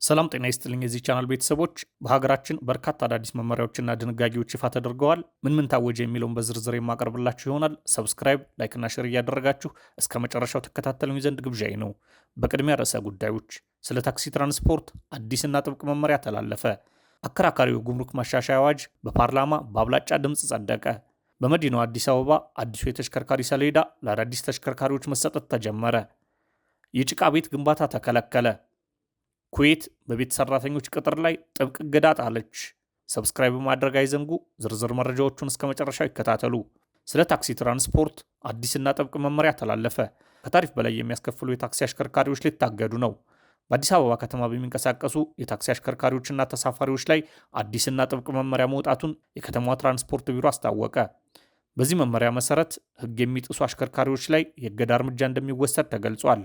ሰላም ጤና ይስጥልኝ የዚህ ቻናል ቤተሰቦች፣ በሀገራችን በርካታ አዳዲስ መመሪያዎችና ድንጋጌዎች ይፋ ተደርገዋል። ምን ምን ታወጀ የሚለውን በዝርዝር የማቀርብላችሁ ይሆናል። Subscribe፣ like ና share እያደረጋችሁ እስከ መጨረሻው ተከታተሉኝ ዘንድ ግብዣዬ ነው። በቅድሚያ ርዕሰ ጉዳዮች፣ ስለ ታክሲ ትራንስፖርት አዲስና ጥብቅ መመሪያ ተላለፈ። አከራካሪው የጉምሩክ ማሻሻያ አዋጅ በፓርላማ በአብላጫ ድምፅ ጸደቀ። በመዲናው አዲስ አበባ አዲሱ የተሽከርካሪ ሰሌዳ ለአዳዲስ ተሽከርካሪዎች መሰጠት ተጀመረ። የጭቃ ቤት ግንባታ ተከለከለ። ኩዌት በቤት ሰራተኞች ቅጥር ላይ ጥብቅ እገዳ ጣለች። Subscribe ማድረግ አይዘንጉ። ዝርዝር መረጃዎቹን እስከ መጨረሻው ይከታተሉ። ስለ ታክሲ ትራንስፖርት አዲስና ጥብቅ መመሪያ ተላለፈ። ከታሪፍ በላይ የሚያስከፍሉ የታክሲ አሽከርካሪዎች ሊታገዱ ነው። በአዲስ አበባ ከተማ በሚንቀሳቀሱ የታክሲ አሽከርካሪዎችና ተሳፋሪዎች ላይ አዲስና ጥብቅ መመሪያ መውጣቱን የከተማዋ ትራንስፖርት ቢሮ አስታወቀ። በዚህ መመሪያ መሰረት ሕግ የሚጥሱ አሽከርካሪዎች ላይ የእገዳ እርምጃ እንደሚወሰድ ተገልጿል።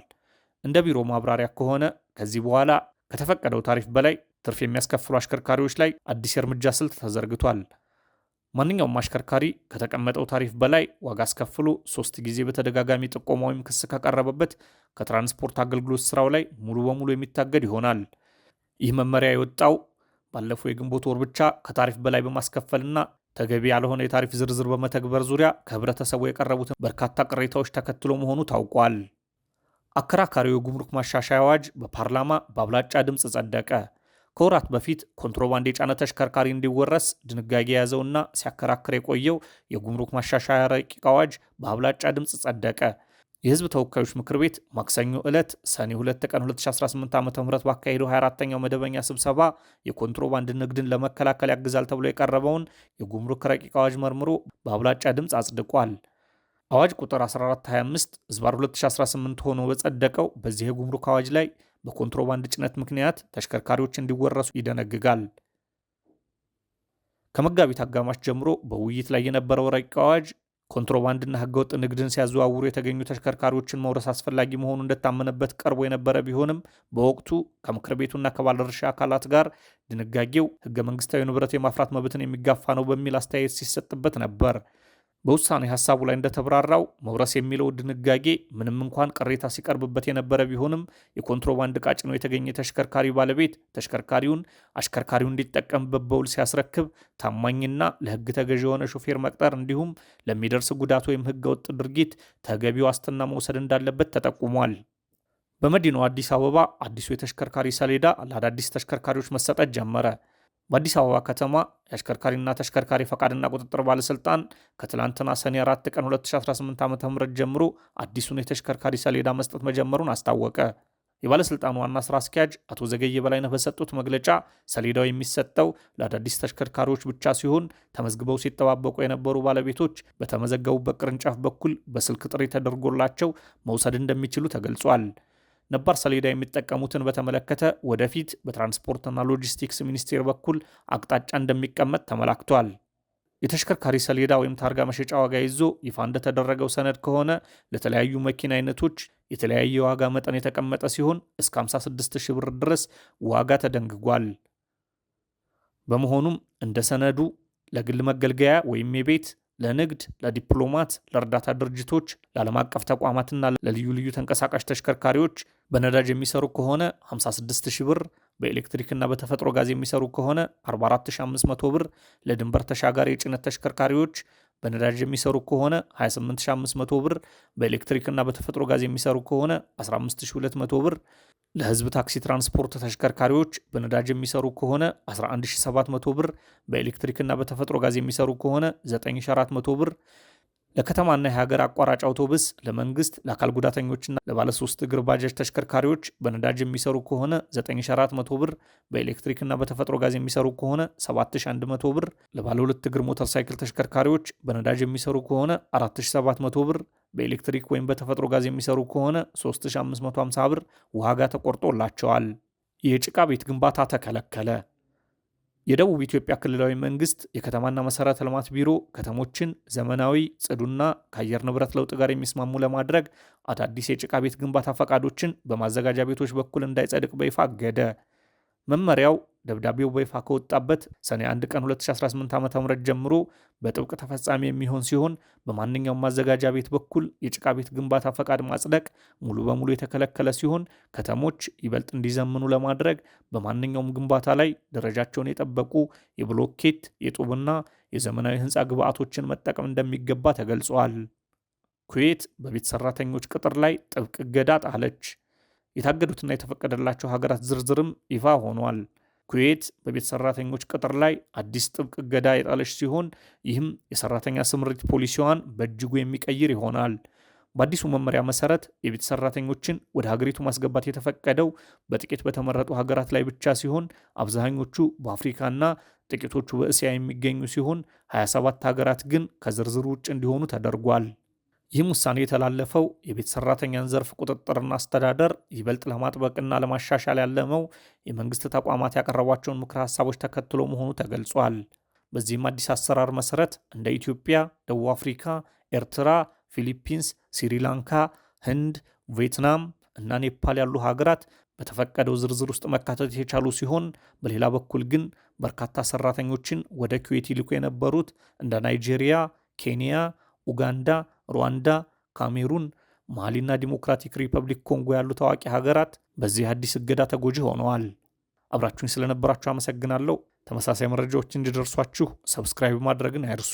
እንደ ቢሮ ማብራሪያ ከሆነ ከዚህ በኋላ ከተፈቀደው ታሪፍ በላይ ትርፍ የሚያስከፍሉ አሽከርካሪዎች ላይ አዲስ የእርምጃ ስልት ተዘርግቷል። ማንኛውም አሽከርካሪ ከተቀመጠው ታሪፍ በላይ ዋጋ አስከፍሎ 3 ጊዜ በተደጋጋሚ ጥቆማ ወይም ክስ ከቀረበበት ከትራንስፖርት አገልግሎት ስራው ላይ ሙሉ በሙሉ የሚታገድ ይሆናል። ይህ መመሪያ የወጣው ባለፈው የግንቦት ወር ብቻ ከታሪፍ በላይ በማስከፈልና ተገቢ ያልሆነ የታሪፍ ዝርዝር በመተግበር ዙሪያ ከህብረተሰቡ የቀረቡትን በርካታ ቅሬታዎች ተከትሎ መሆኑ ታውቋል። አከራካሪው የጉምሩክ ማሻሻያ አዋጅ በፓርላማ በአብላጫ ድምፅ ጸደቀ። ከወራት በፊት ኮንትሮባንድ የጫነ ተሽከርካሪ እንዲወረስ ድንጋጌ የያዘውና ሲያከራክር የቆየው የጉምሩክ ማሻሻያ ረቂቅ አዋጅ በአብላጫ ድምፅ ጸደቀ። የህዝብ ተወካዮች ምክር ቤት ማክሰኞ ዕለት ሰኔ 2 ቀን 2018 ዓ.ም ባካሄደው 24ኛው መደበኛ ስብሰባ የኮንትሮባንድ ንግድን ለመከላከል ያግዛል ተብሎ የቀረበውን የጉምሩክ ረቂቅ አዋጅ መርምሮ በአብላጫ ድምፅ አጽድቋል። አዋጅ ቁጥር 1425 ዝባር 2018 ሆኖ በጸደቀው በዚህ የጉምሩክ አዋጅ ላይ በኮንትሮባንድ ጭነት ምክንያት ተሽከርካሪዎች እንዲወረሱ ይደነግጋል። ከመጋቢት አጋማሽ ጀምሮ በውይይት ላይ የነበረው ረቂቅ አዋጅ ኮንትሮባንድና ህገወጥ ንግድን ሲያዘዋውሩ የተገኙ ተሽከርካሪዎችን መውረስ አስፈላጊ መሆኑ እንደታመነበት ቀርቦ የነበረ ቢሆንም በወቅቱ ከምክር ቤቱና ከባለድርሻ አካላት ጋር ድንጋጌው ህገ መንግስታዊ ንብረት የማፍራት መብትን የሚጋፋ ነው በሚል አስተያየት ሲሰጥበት ነበር። በውሳኔ ሀሳቡ ላይ እንደተብራራው መውረስ የሚለው ድንጋጌ ምንም እንኳን ቅሬታ ሲቀርብበት የነበረ ቢሆንም የኮንትሮባንድ ዕቃ ጭኖ የተገኘ ተሽከርካሪ ባለቤት ተሽከርካሪውን አሽከርካሪው እንዲጠቀምበት በውል ሲያስረክብ ታማኝና ለህግ ተገዥ የሆነ ሾፌር መቅጠር እንዲሁም ለሚደርስ ጉዳት ወይም ህገወጥ ድርጊት ተገቢ ዋስትና መውሰድ እንዳለበት ተጠቁሟል። በመዲናው አዲስ አበባ አዲሱ የተሽከርካሪ ሰሌዳ ለአዳዲስ ተሽከርካሪዎች መሰጠት ጀመረ። በአዲስ አበባ ከተማ የአሽከርካሪና ተሽከርካሪ ፈቃድና ቁጥጥር ባለስልጣን ከትላንትና ሰኔ 4 ቀን 2018 ዓ.ም ጀምሮ አዲሱን የተሽከርካሪ ሰሌዳ መስጠት መጀመሩን አስታወቀ። የባለስልጣኑ ዋና ስራ አስኪያጅ አቶ ዘገየ በላይነህ በሰጡት መግለጫ ሰሌዳው የሚሰጠው ለአዳዲስ ተሽከርካሪዎች ብቻ ሲሆን ተመዝግበው ሲጠባበቁ የነበሩ ባለቤቶች በተመዘገቡበት ቅርንጫፍ በኩል በስልክ ጥሪ ተደርጎላቸው መውሰድ እንደሚችሉ ተገልጿል። ነባር ሰሌዳ የሚጠቀሙትን በተመለከተ ወደፊት በትራንስፖርትና ሎጂስቲክስ ሚኒስቴር በኩል አቅጣጫ እንደሚቀመጥ ተመላክቷል። የተሽከርካሪ ሰሌዳ ወይም ታርጋ መሸጫ ዋጋ ይዞ ይፋ እንደተደረገው ሰነድ ከሆነ ለተለያዩ መኪና አይነቶች የተለያየ ዋጋ መጠን የተቀመጠ ሲሆን እስከ 56,000 ብር ድረስ ዋጋ ተደንግጓል። በመሆኑም እንደ ሰነዱ ለግል መገልገያ ወይም የቤት፣ ለንግድ፣ ለዲፕሎማት፣ ለእርዳታ ድርጅቶች፣ ለዓለም አቀፍ ተቋማትና ለልዩ ልዩ ተንቀሳቃሽ ተሽከርካሪዎች በነዳጅ የሚሰሩ ከሆነ 56,000 ብር፣ በኤሌክትሪክና በተፈጥሮ ጋዝ የሚሰሩ ከሆነ 44,500 ብር፣ ለድንበር ተሻጋሪ የጭነት ተሽከርካሪዎች በነዳጅ የሚሰሩ ከሆነ 28,500 ብር፣ በኤሌክትሪክና በተፈጥሮ ጋዝ የሚሰሩ ከሆነ 15,200 ብር፣ ለህዝብ ታክሲ ትራንስፖርት ተሽከርካሪዎች በነዳጅ የሚሰሩ ከሆነ 11,700 ብር፣ በኤሌክትሪክና በተፈጥሮ ጋዝ የሚሰሩ ከሆነ 9,400 ብር፣ ለከተማና የሀገር አቋራጭ አውቶቡስ፣ ለመንግስት፣ ለአካል ጉዳተኞችና ለባለሶስት እግር ባጃጅ ተሽከርካሪዎች በነዳጅ የሚሰሩ ከሆነ 9,400 ብር፣ በኤሌክትሪክና በተፈጥሮ ጋዝ የሚሰሩ ከሆነ 7,100 ብር፣ ለባለ ሁለት እግር ሞተር ሳይክል ተሽከርካሪዎች በነዳጅ የሚሰሩ ከሆነ 4,700 ብር፣ በኤሌክትሪክ ወይም በተፈጥሮ ጋዝ የሚሰሩ ከሆነ 3,550 ብር ዋጋ ተቆርጦላቸዋል። የጭቃ ቤት ግንባታ ተከለከለ። የደቡብ ኢትዮጵያ ክልላዊ መንግስት የከተማና መሰረተ ልማት ቢሮ ከተሞችን ዘመናዊ፣ ጽዱና ከአየር ንብረት ለውጥ ጋር የሚስማሙ ለማድረግ አዳዲስ የጭቃ ቤት ግንባታ ፈቃዶችን በማዘጋጃ ቤቶች በኩል እንዳይጸድቅ በይፋ አገደ። መመሪያው ደብዳቤው በይፋ ከወጣበት ሰኔ 1 ቀን 2018 ዓ.ም ጀምሮ በጥብቅ ተፈጻሚ የሚሆን ሲሆን በማንኛውም ማዘጋጃ ቤት በኩል የጭቃ ቤት ግንባታ ፈቃድ ማጽደቅ ሙሉ በሙሉ የተከለከለ ሲሆን ከተሞች ይበልጥ እንዲዘምኑ ለማድረግ በማንኛውም ግንባታ ላይ ደረጃቸውን የጠበቁ የብሎኬት፣ የጡብና የዘመናዊ ሕንፃ ግብዓቶችን መጠቀም እንደሚገባ ተገልጿል። ኩዌት በቤት ሰራተኞች ቅጥር ላይ ጥብቅ እገዳ ጣለች። የታገዱትና የተፈቀደላቸው ሀገራት ዝርዝርም ይፋ ሆኗል። ኩዌት በቤት ሰራተኞች ቅጥር ላይ አዲስ ጥብቅ እገዳ የጣለች ሲሆን ይህም የሰራተኛ ስምሪት ፖሊሲዋን በእጅጉ የሚቀይር ይሆናል። በአዲሱ መመሪያ መሰረት የቤት ሰራተኞችን ወደ ሀገሪቱ ማስገባት የተፈቀደው በጥቂት በተመረጡ ሀገራት ላይ ብቻ ሲሆን አብዛኞቹ በአፍሪካና ጥቂቶቹ በእስያ የሚገኙ ሲሆን 27 ሀገራት ግን ከዝርዝሩ ውጭ እንዲሆኑ ተደርጓል። ይህም ውሳኔ የተላለፈው የቤት ሰራተኛን ዘርፍ ቁጥጥርና አስተዳደር ይበልጥ ለማጥበቅና ለማሻሻል ያለመው የመንግስት ተቋማት ያቀረቧቸውን ምክረ ሀሳቦች ተከትሎ መሆኑ ተገልጿል። በዚህም አዲስ አሰራር መሰረት እንደ ኢትዮጵያ፣ ደቡብ አፍሪካ፣ ኤርትራ፣ ፊሊፒንስ፣ ስሪላንካ፣ ህንድ፣ ቪየትናም እና ኔፓል ያሉ ሀገራት በተፈቀደው ዝርዝር ውስጥ መካተት የቻሉ ሲሆን በሌላ በኩል ግን በርካታ ሰራተኞችን ወደ ኩዌት ይልኩ የነበሩት እንደ ናይጄሪያ፣ ኬንያ፣ ኡጋንዳ፣ ሩዋንዳ፣ ካሜሩን፣ ማሊና ዲሞክራቲክ ሪፐብሊክ ኮንጎ ያሉ ታዋቂ ሀገራት በዚህ አዲስ እገዳ ተጎጂ ሆነዋል። አብራችሁኝ ስለነበራችሁ አመሰግናለሁ። ተመሳሳይ መረጃዎች እንዲደርሷችሁ subscribe ማድረግን አይርሱ።